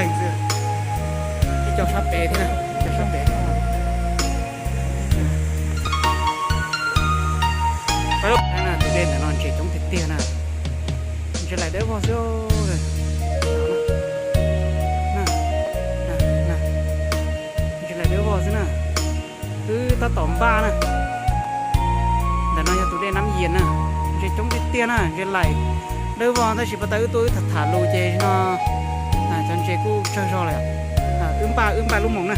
Ib co sab pem thiab na, ib co sab pem thiab. Tus dej ntawm no ntses coob tiag tiag na. Ntses laim dawb vog xwb. Ntses laim dawb vog xwb na. Wb tab tom npaj na. Ntawm no yog tus dej Nab Yias na. Ntses coob tiag tiag na, ntses laim dawb vog tab sis pas tas wb tuaj wb tham tham lus ces no cov ntses kuj tsawg zog lawm. Wb npaj, wb npaj lub moos na.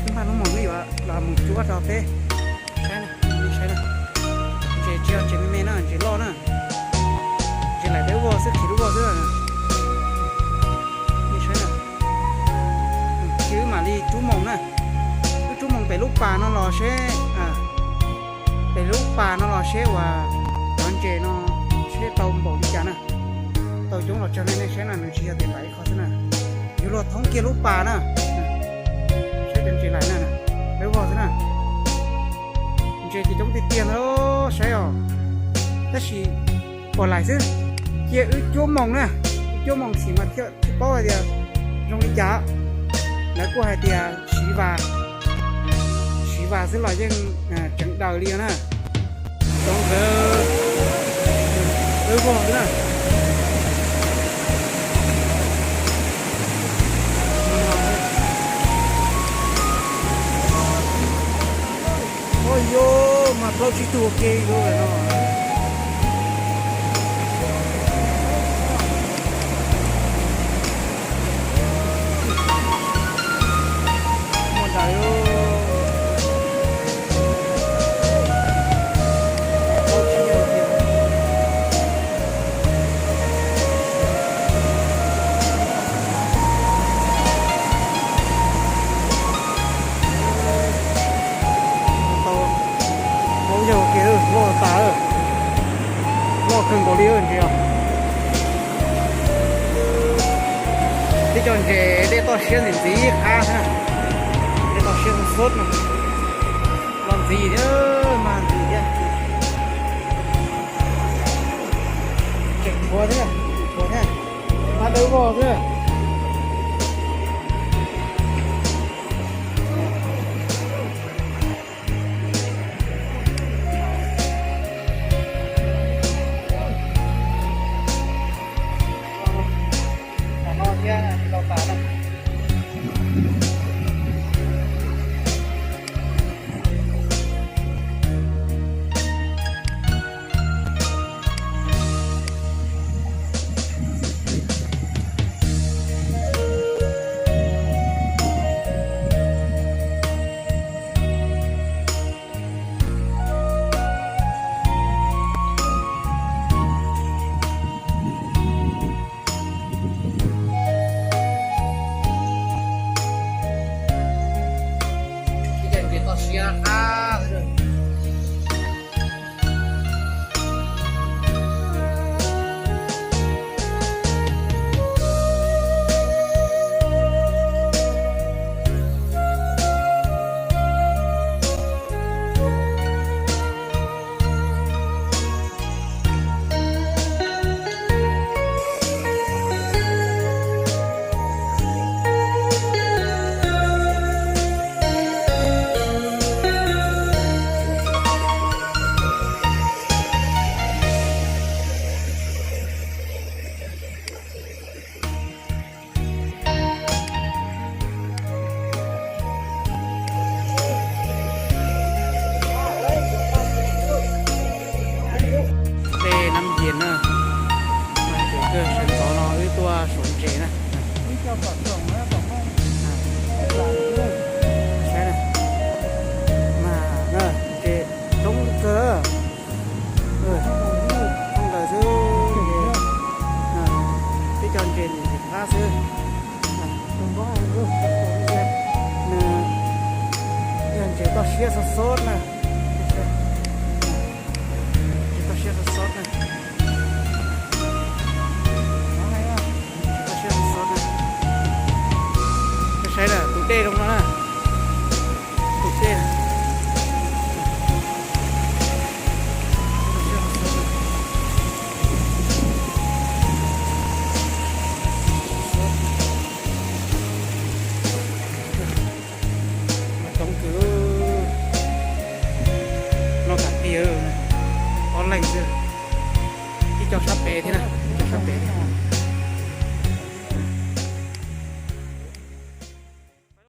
Wb npaj lub moos wb yuav los mus cuab rau peb saib na. Saib na, ntses tsis yog ntses me me na, ntses loj na. Ntses laim dawb vog xwb, khiav dawb vog xwb. Saib na, ces wb mam li rub moos na. Wb rub moos pem lub pas no los seb, pem lub pas no los seb uas cov ntses no seb tau npaum li cas na. Tau coob los tsawg ne, nej saib na, nws tsis yog tias laim ib qho xwb na. Yuav luag thoob kiag lub pas na. Saib cov ntses laim na, dawb vog xwb na. Ntses ces coob tiag tiag ntag, saib os. Tab sis pom laim xwb, cia wb cuab moos na. Wb cuab moos xim mas thiaj paub hais tias zoo li cas. Lawv kuj hais tias siv vas, siv vas xwb los yeej tseem daws li na. Tau nkawd dawb vog xwb na. Ua yog mas plaub tsib tug ua ke no. Muaj ntais. Tau plaub caug ua ke loj tas, loj kawg nkaus li ntses os. Tib co ntses dej toj siab ntxim ntxim qab xwb, dej toj siab xob xob no, los ntxim thiab, mas ntxim thiab. Tseem qhuav thiab, tseem qhuav thiab, mas dawb vog xwb. Ib co ntses toj siab qab. Dej Nab Yias na, mas tseem kawg sawv ntxov no wb tuaj suav ntses na. Saib na, mas ntses coob kawg, coob kawg xwb. Tib co ntses ntxim qab xwb. Nws yog ntses toj siab xob xob na. Ntses toj siab xob xob na. Ntses toj siab xob xob na. Saib na, tus dej zoo no na. Tus dej. Yog ob leeg xwb, ib co sab pem thiab na, ib co sab pem thiab.